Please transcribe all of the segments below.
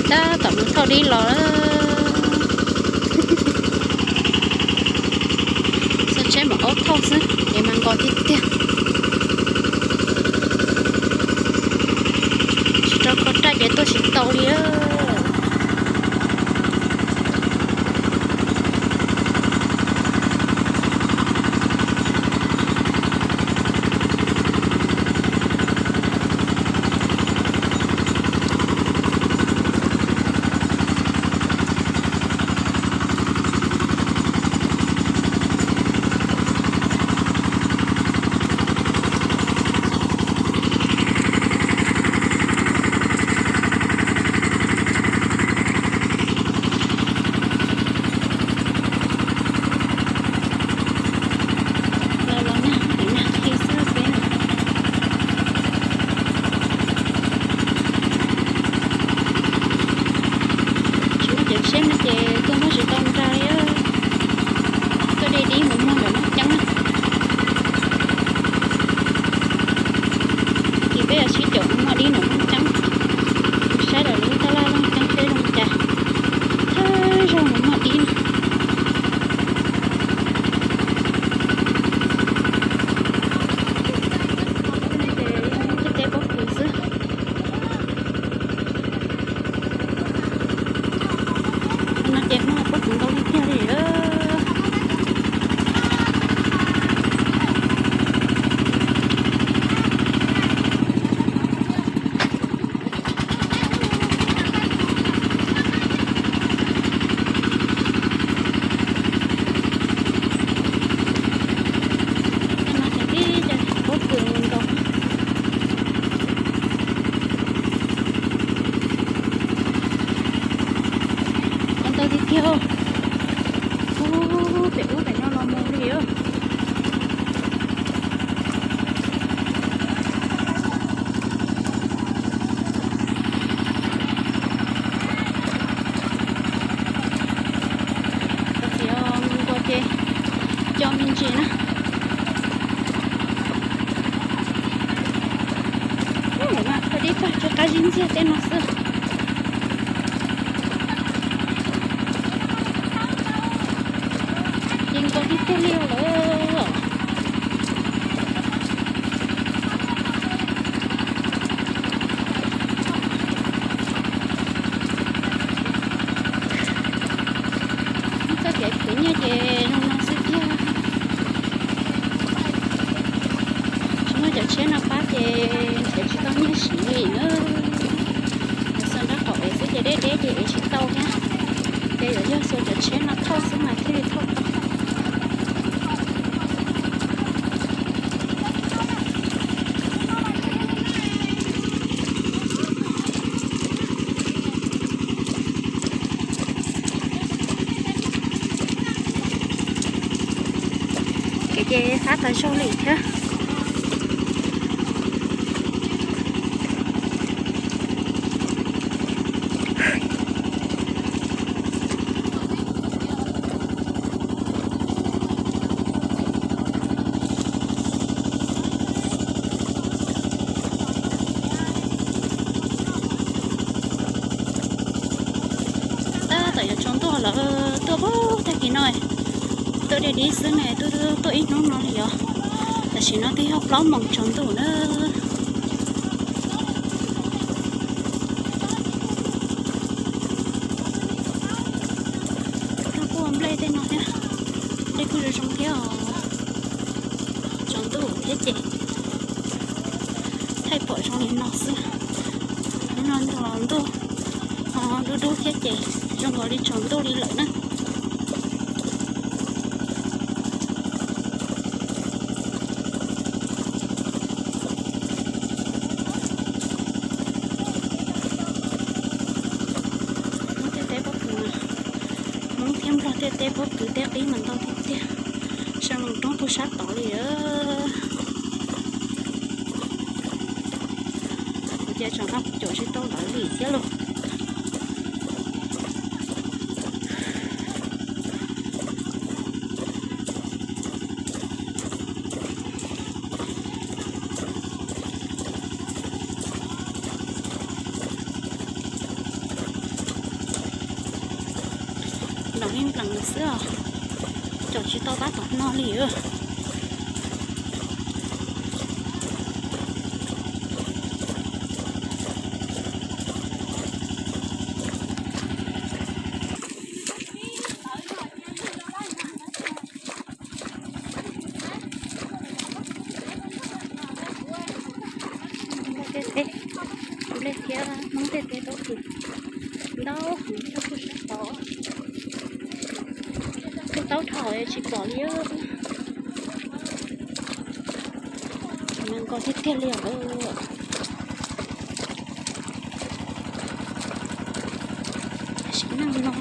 Tab tom mus thauj dib los lawm. Xov tsheb mam aub thauj xwb ces mas nkaus tiag tiag. Tsis rau kho raj ces tuaj tsis tau li. Los los nag, nag khi xwb peb no. Tsis muaj cov tsheb no ces tuaj muaj tsis tau nra li. Tuaj de dib mus muag ntawm Looj Ceeb na. Ces peb yuav sib caum mus muag dib ntawm Looj Ceeb, saib lawv lub tab laj Looj Ceeb seb zoo cas. Thawj zaug mus muag dib no. Ces yog muaj tej teb pob kws xwb. No ces muaj pob kws ntau tiag tiag li. Tej no ces tib co pob kws nkaus. Ua ntau tiag tiag. Ub, pem ub pem no los mus li. Tab sis mus nkaus ces co me ntsis na. Ub, mas kho dib tag tsis qab zib ntxiag tej no xwb. Ces nkaus tiag tiag li lawm. Txoj kev khwv nyiaj ces zoo no xwb tiag. Tsis muaj cov tsheb no pab ces nrhiav tsis tau nyiaj siv li na. Xuas nraub qaum ev xwb ces deb deb ces ev tsis tau thiab. Ces yuav yog xuas cov tsheb no thauj xwb mas thiaj li thauj tau. Kev ces fab tas zog li thiab. Tab tom yuav tsaus ntuj lawm, tuaj puag tag kis no, tuaj de dib xwb ne, tuaj tuaj ib hnub no li os. Tam sim no twb yog plaub moos tsaus ntuj na. Tuaj puag nplej tej no thiab, dej kuj zoo zoo thiab os. Tsaus ntuj thiab ces thaij pom zoo li no xwb. Hnub no ntuj los ntuj ho dub dub thiab ces zoo nkaus li tsaus ntuj li lawm na. Muaj tej teb pob kws, Hmoob thiab Nplog tej teb pob kws tej qib mas ntau tiag tiag. Sab nroog roob puag sab tod li. Kuv ces tsam no kuv caum tsis tau lawv li thiab lauj. Ib nplees xwb os, cov tsis tau tab tom no li. Nplej thiab Hmoob tej teb tau kis ntau heev, tau kuj sab tod. Kuj taub dhau tsis pom li. Mas nkaus tiag tiag li os. Sim neej no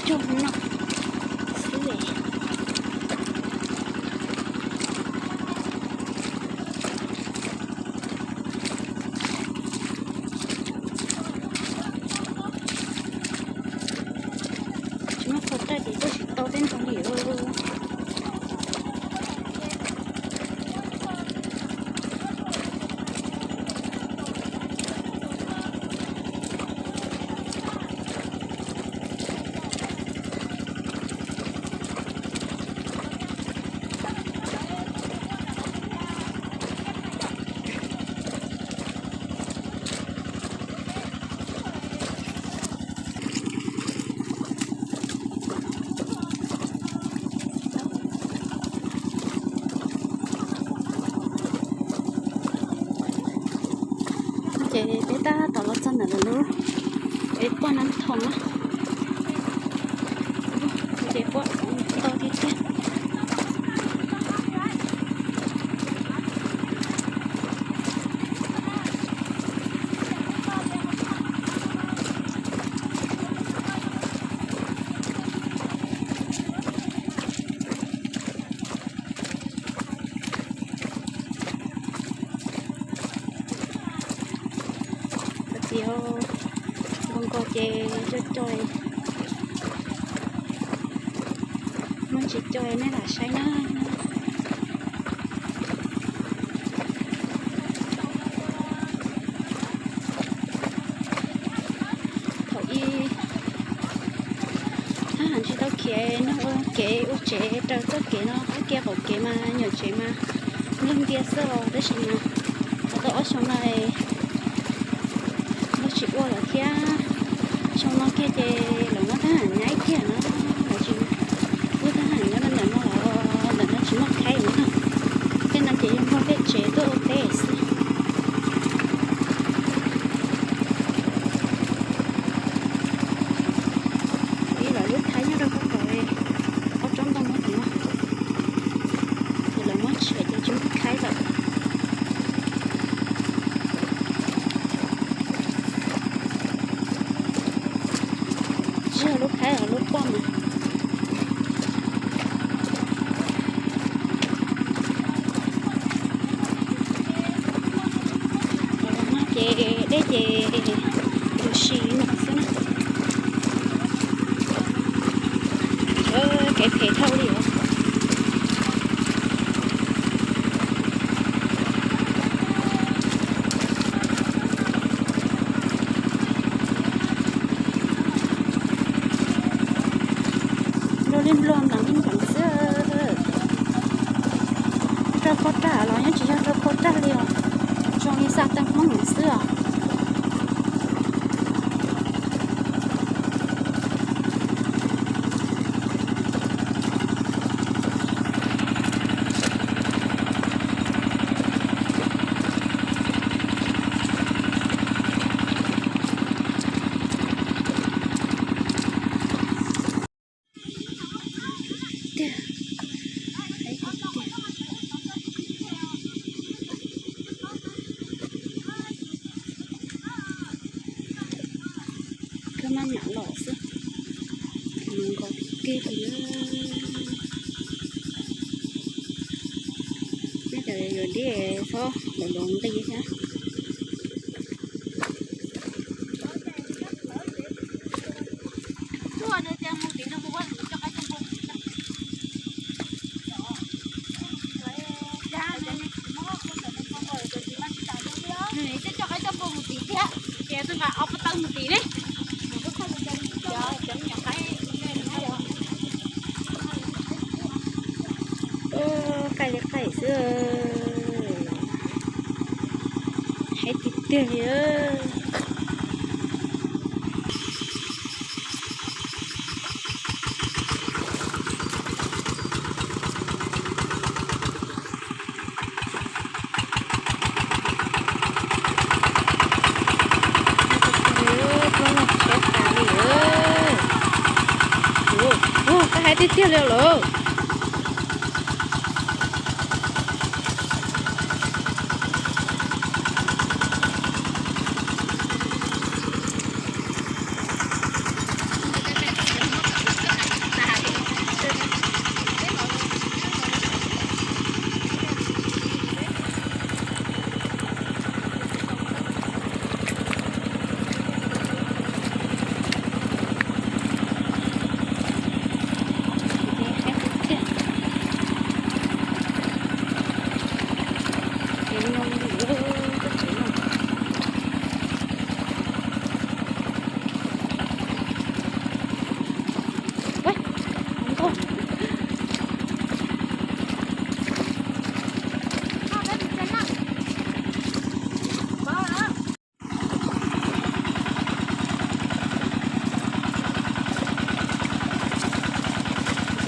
cog no xwb. Tsis muaj qhov taj ces tuaj tsis tau tej ntawd li. Ces peb tab tom los txog ntawm lub, peb puab Nab Thoom na. Ces puab ntau tiag tiag. Txiv, nkaus nkaus ces coj coj, muab tsis coj nej lam saib na. Thaum ub hab heev tsis tau khiav nug ua kev ua tsev raws txoj kev no, qab kiag qaum kev mas nyuam tsev mas lwj ntia xwb os, tab sis mas los tau ob xyoo no lawv tsis ua lawm thiab. Xyoo no kiag ces lawv muab thab ham nyab kiag no, lawv tsis pub thab ham nyob rau ntawm no lawm, ntawm no tsis muaj khaib na. Tej no ces yog muaj tej tsev tuaj ua teb xwb. Ib lawv lub khaib nyob rau puag tom ob tsob ntoo no, ces lawv muab tshem ces tsis muaj khaib lawm. Tsis yog lub khaib, lub poj mas. Ces dej ces tus si no xwb na. Kev phem dhau li os. Nplua li nplua nplees li nplees xwb. Rau phab raj los yeej tsis yog rau phab raj li os, zoo li xa teej Hmoob xwb os. Tiag, tiag, kab maj mam los xwb, nkaus kiag li na. Nej cov yuav dib txhob lawv luv nqi thiab. Coj qaib coj npua mus tid thiab, ces twb nqa ob pob tawb mus tid ne. Xwb, heev tiag tiag li. Ua, koj heev tiag tiag li lawm.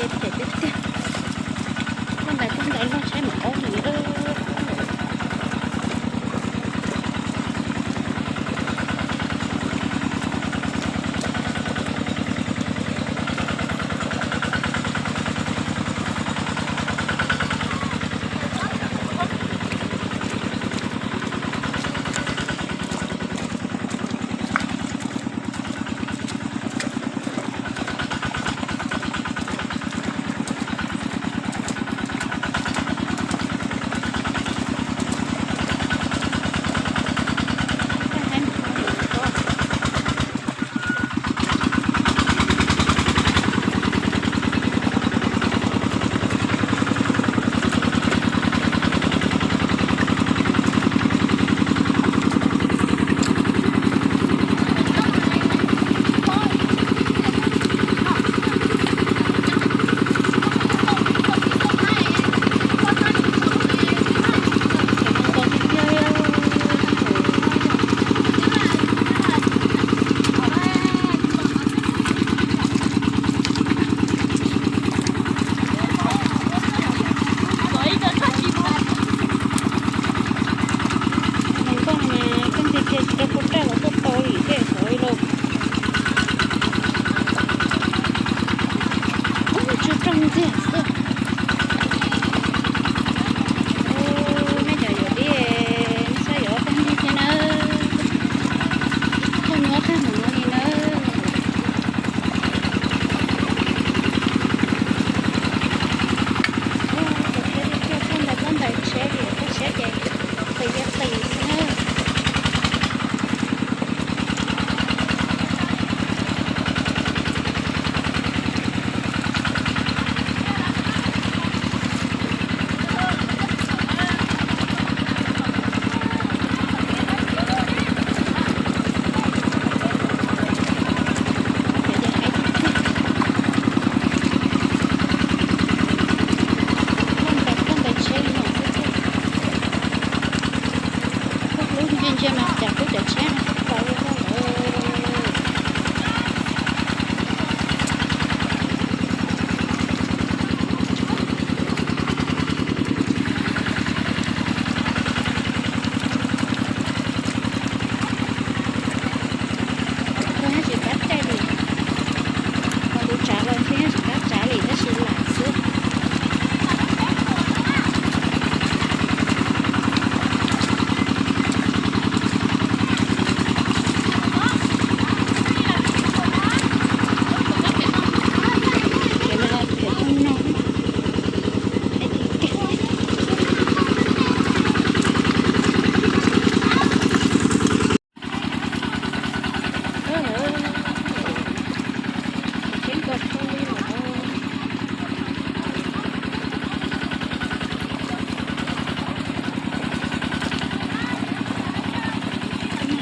Ces tiag tiag, tuaj ntawd tuaj ntawd loj saib mam paub li. Hluas nkauj no mas koj ntsia cia tsis rau kuv raj los tuaj tau li tej xyov li lauj. Ub, tsw rooj ntxiag xwb. Ub, nej cov yuav dib, nej saib yuav ob tag ntxiag thiab nawb. Koj nyuaj tag mus no li nawb. Ub, cov tsheb twb tuaj txog ntawm txoj ntawd tsheb li, txoj tsheb ces qis li qis xwb nawb. Koj ntsia ntsia mas cas kuj cov tsheb no tau li koj lawm. Kuv yeej tsis qab caij li, kuv tsav los yeej tsis qab tsav li tab sis lam xwb.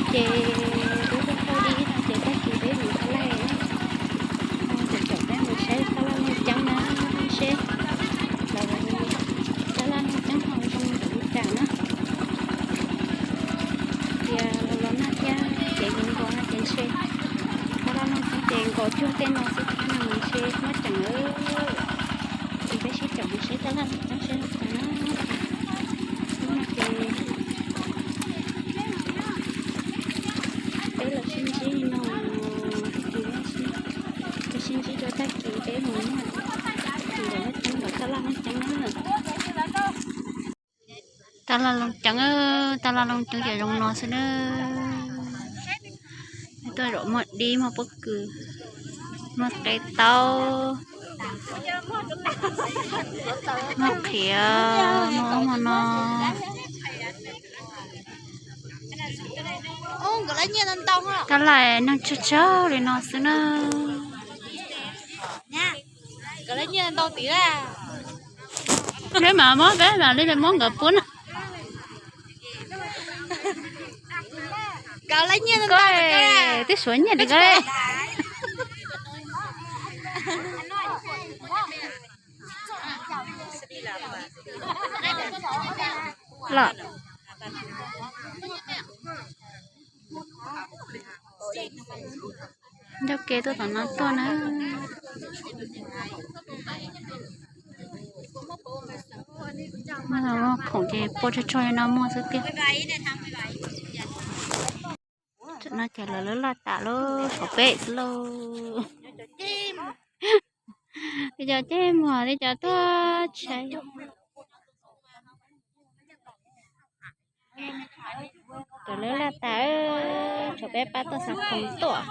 Ces peb tuaj thaij dib no ces tag kis peb mus sab laug na. Cov caum peb mus saib sab laug Nuj Ceeb na, seb los sab laug Nuj Pom cuag tej no xwb thiab no ntshe muaj ceem lawm. Ces peb sib caum mus saib tab laj looj ceeb seb zoo cas na. Hnub no ces peb los sib ntsib no, tag kis peb sib, peb sib ntsib rau tag kis peb mus noj ntawm tab laj looj ceeb na. Tab laj looj ceeb, tab laj looj ceeb ces zoo no xwb na. Tuaj zaum muag dib, muag pob kws, muag qe taub, muag qhiav, muag ub muag no. Tab laj neeg tsawg tsawg li no xwb na. Peb mas muab, peb mas li peb muab nkawd pub na. Koj twb suav nyiaj li koj. Los, ncauj ke tuaj tom no tuaj na. Khoom ces pua tsawg tsawg li no muag xwb tiag. Tam no ces lawv laj tas lawm, tshuav peb xwb lauj. Tej cov ceg muag, tej cov tuaj tshais. Cov lawv laj tas, tshuav peb pab tuaj xa khoom tuaj.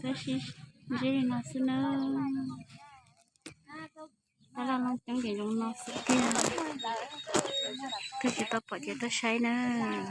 Peb sib ntsib li no xwb nawb. Tab laj looj ceeb ces zoo no xwb tiag. Twb tsis tau pom ces tuaj saib nawb.